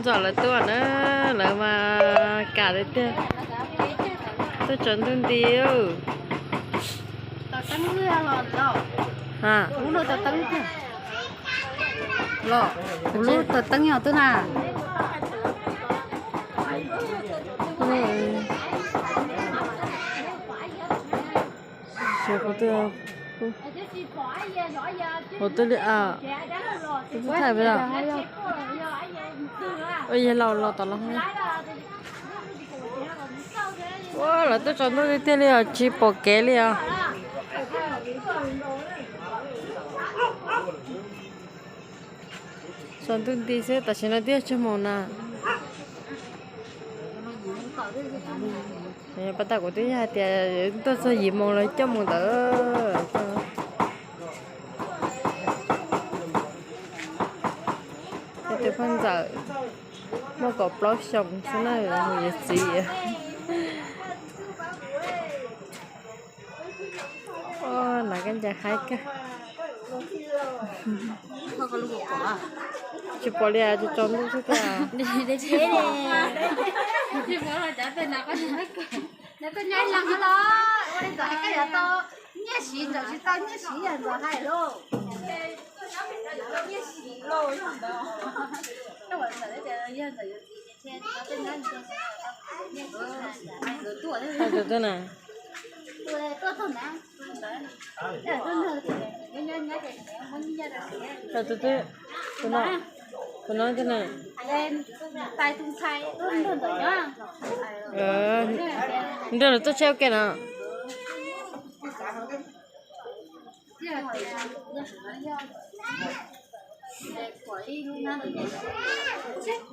Ntxawm lawv tuaj na, lawv mas kam li tiag. Tuaj tsaus ntuj nti. Kuv lub taws teeb yog twb na. Ua twb li a, thaij peb los. Yog los los tom los. Ua lawv tuaj tsaus ntuj li tiag li os, tsis pom kev li os. Tsaus ntuj nti xwb, tam sim no twb yog cuaj moos na. Pas tas kuv twb yog hais tias tuaj txog yim moos los cuaj moos ntawd. Tus poj ntxawm muaj kaum plaub xyoos xwb na, mus yuav txiv. Nav kab ncaws haib kawg. Tsis pom li, tsis tsaus ntuj xwb tiag. Tus twg na? Tus twg? Tus no, tus no twg na? Nrog lawv tuaj tsheb ua ke no.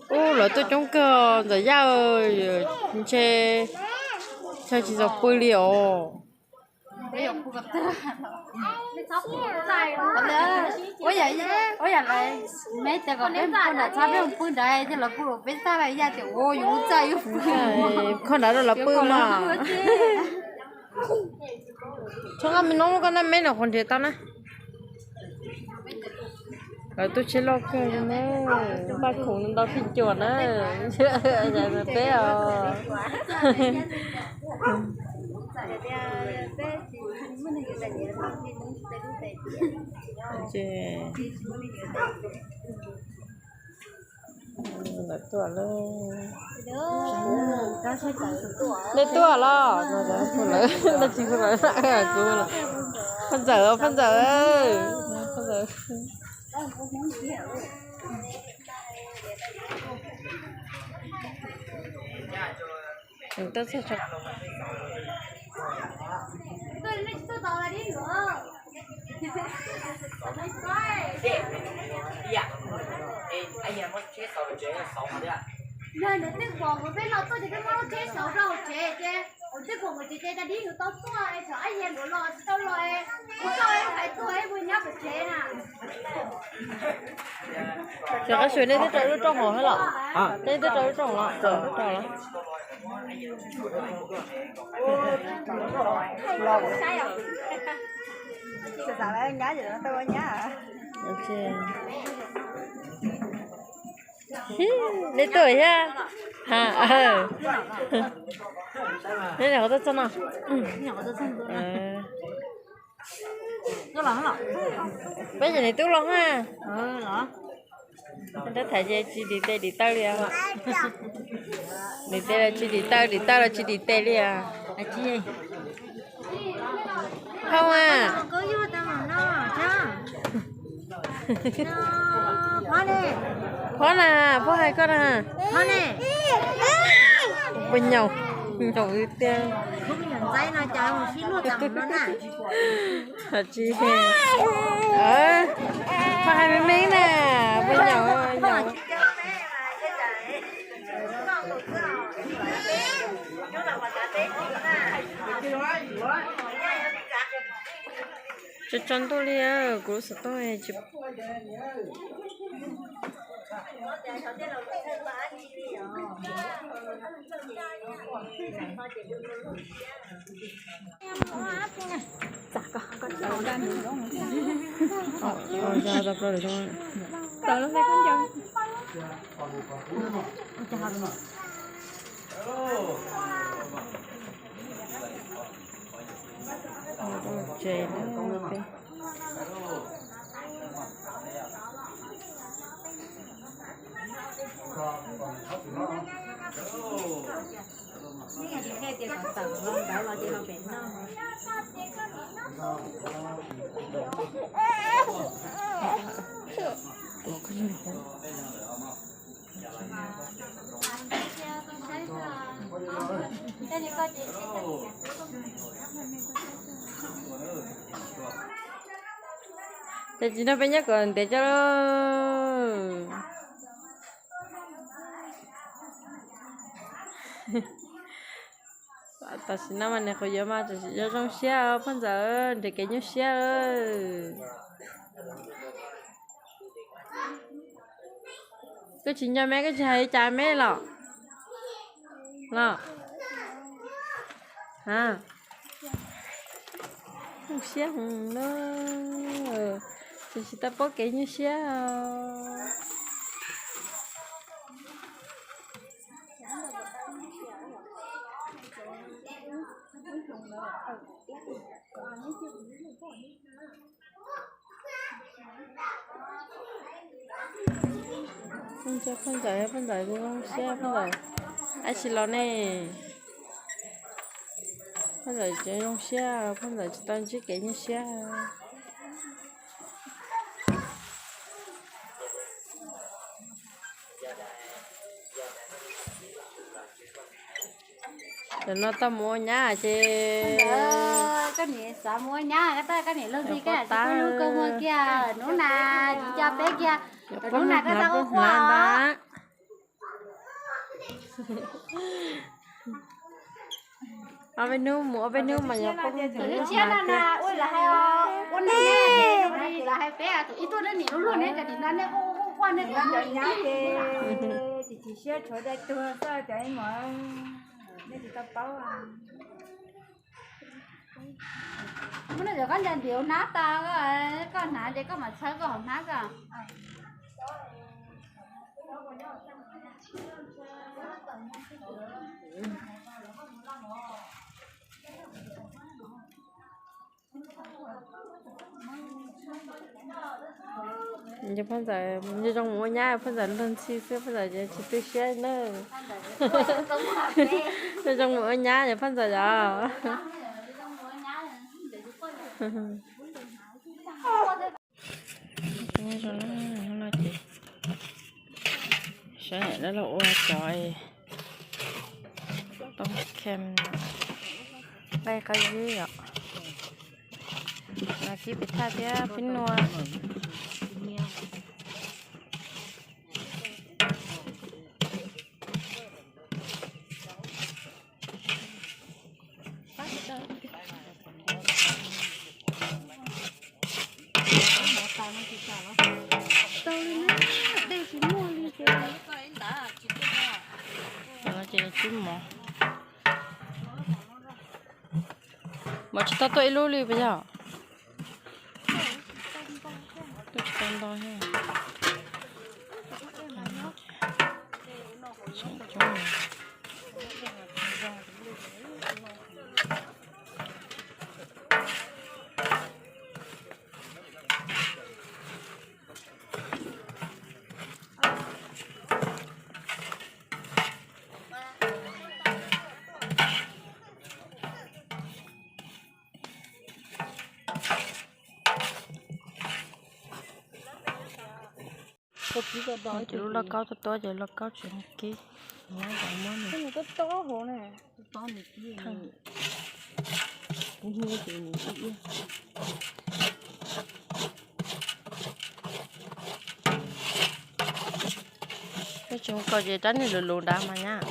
Ub, lawv tuaj coob kawg ntxawm Yaj, ntshe chaw tsis txaus pw li os. Ua yam, ua yam lawv, me tias kom peb mus pw nram txaj, peb mus pw nrad, ces lawv pw, peb txaj lawm Yaj tias ua yus lub txaj yus pw. Kho nrad rau lawv pw mas. Txhob noj me noob, koj noj me no qhuav nrhiav tau na. Lawv tuaj tsheb loj kawg na, npaj khoom ntau phij cuam na. Peb os. Lawv tuaj lawm. Nej tuaj los? Lawv, lawv tsis hu lawv, kuv, Phaj Ntxawm, Phaj Ntxawm, Phaj Ntxawm. Yog nws twb pom kuv peb no tuaj ces peb muab lub tsheb xauv rau hauv tsev ces, kuv twb pom kuv tsev ces cas dib nws tau tuaj es thaum ab yam nkaus los tsis tau los es kuv tau hais tuaj es kuv nyob pem tsev na. Cov qab su nej twb rau lub rooj hauv thiab los? Nej twb rau lub rooj los? Rau los. Nej tuaj thiab. Ha, nej nyuam qhuav tuaj txog no. Peb cov niam tub los ha. Rab thaiv ces tsis dim tes dim taw li os. Dim tes los tsis dim taw, dim taw los tsis dim tes li os. Phauj a. Phauj na, Phauj hais koj na. Puas nyaum, nyaum tiag. Tsis, Phauj hais me me na, puas nyaum, nyaum. Tsaus tsaus ntuj li, kuv lub xov tooj tsis Tsev na, Ces tsis nrog peb nyob kom ntev coj lauj. Tam sim no mas niam qhuav yuav mas tam sim no zoo siab os poj ntxawm, nrhiav kev nyuaj siab. Koj tsis nco me, koj tsis hais li cas me los? Los? A, zoo siab heev na, tsis tau paub kev nyuaj siab. Poj ntxawm, poj ntxawm zoo siab, poj ntxawm, ab tsis los ne. Poj ntxawm tseem zoo siab, poj ntxawm tsis tau ntsib kev nyuaj siab. Tam no tau mus ua nyab ces koj niam xav mus ua nyab, koj niam luag ntxhi koj tsis pub lub kua muag kiag, hnub na tsis nco peb kiag, hnub na koj tau ua quaj ntag. Ob peb hnub mus, ob peb hnub mas yog poj ntxawm lub tshiab no na, ua lawv hais ua neeg ne, lawv hais peb tus ib tug neeg nim lub luag ne, cov tim no nej quaj quaj nej cov nyab ces chim chim siab tshuav dai tuag xwb cov ib muam, nej tsis tau paub. Muab no cov koj nco ntiv hnab tau, koj hnav ces koj mam txhawb koj hauv hnab koj. Yog poj ntxawm zoo mus ua nyab, poj ntxawm luag ntxhi xwb, poj ntxawm tsis tu siab na. Zoo mus ua nyab yog poj ntxawm os. Hnub no ces sawv daws los ua cov toob khem nqaij qab zib os, los kib pem thaj thiab peb nua. Tau li na, dej tsis muaj li ces. Ces tsib mov. Mov tsis tau tuaj ib lub li puas yog? Tuaj tsis tau nto thiab. Ces lub lauj kaub tuaj tuaj ces lauj kaub tsis kib, muab cov muab nws. Peb tsis mus kaus ces rab niag luv luv nrad mas nyab.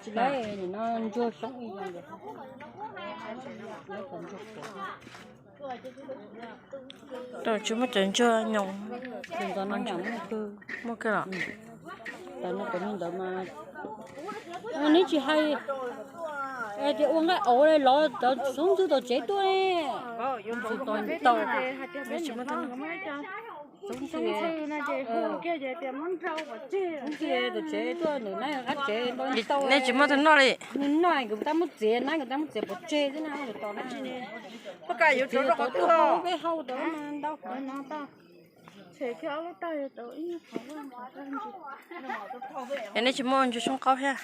Tsis laib no ntsuag xyoob ib yam. Tsis muaj cov ntsuag nyoos. Muaj kawg los. Tam no cov me ntawd mas neb tsis hais tias ua nqaij auv los cov xyoob ntxwb tom tsev tuaj ne. Tsis muaj Txoov ntxhw no ces hu kiag ces tias muab nrau pov tseg. Txoov ntxhw tom tsev tuaj nws nab qab tsev nrau tau. Nej tsis muaj tus noj li. Nws noj nkawd tab muab txiav, nab nkawd tab muab txiav pov tseg xwb na, tos na. Pab ka yuav txiav rau qhov twg ho? Peb hau rau no ntau qhov no tau. Tshem kiag ob lub tag yuav tau ib nyuag qhov. Es nej tsis muaj ntsuag xyoob qaub thiab?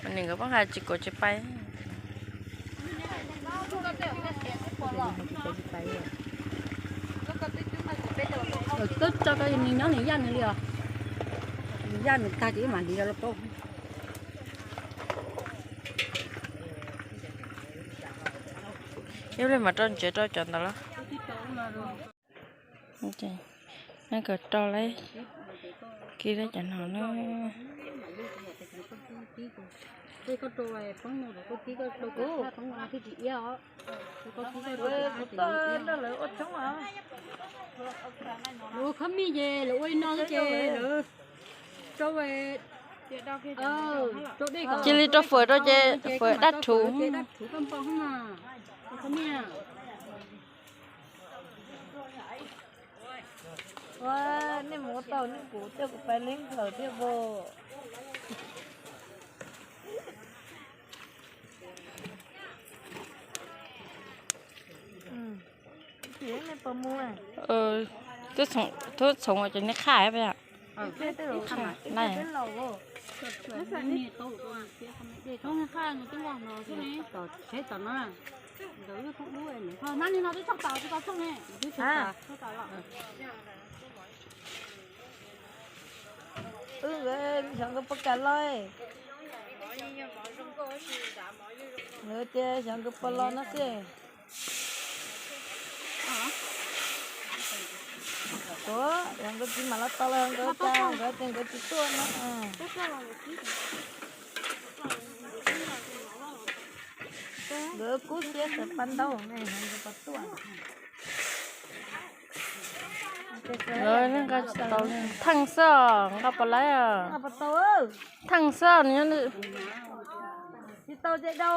Nws nkawd pab hais tsis kauv tsis pais. Koj tso rau nws nyob nws yaj nws li os. Nws yaj nws tag ces wb mam hliv los rau. Ib pliag mam rau ntsev rau cov ntawd los. Neb kawm rau lawm, kib lawm cov no na. Lawv ua khob mij ces lawv ua li no ces lawv rau, rau dej, cia li rau fawm rau ces fawm daj rhuv. Ua, nej mus ua tau nej kuv coj kuv pais leej kawm thiab pom. Twb txhoov ces nej qhaj peb. Wb nkawd xyov nkawd puas kam los. Nkawd tias xyov nkawd puas los no xwb. Tuav, yog nkawd tsis mam los tau los nkawd cas nkawd tias nkawd tsis tuaj no. Nkawd kub siab xav pab ntaub ne, nkawd puas tuaj. Theej xwb os, nqa puas laib os. Theej xwb os, nws nyob. Tsis tau ces dau.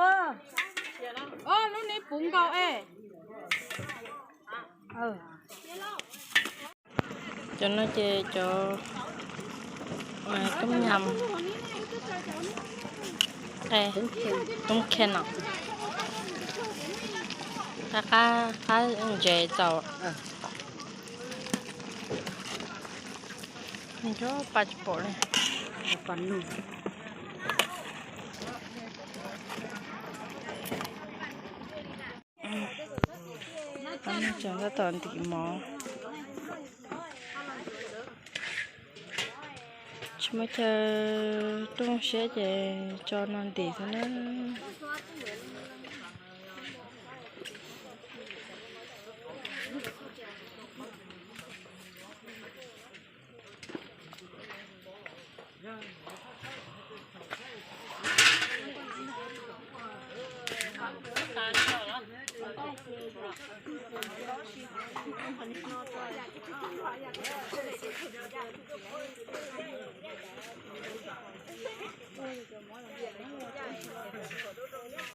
Lub neb puv nkaus es. Cov no ces cov tub nyam, tub khe no, qab ntses txaus. Nco pa tsis pom li. Tso tab tom ntim mov. Tsis muaj chaw rooj siab ces tso no ntim xwb na.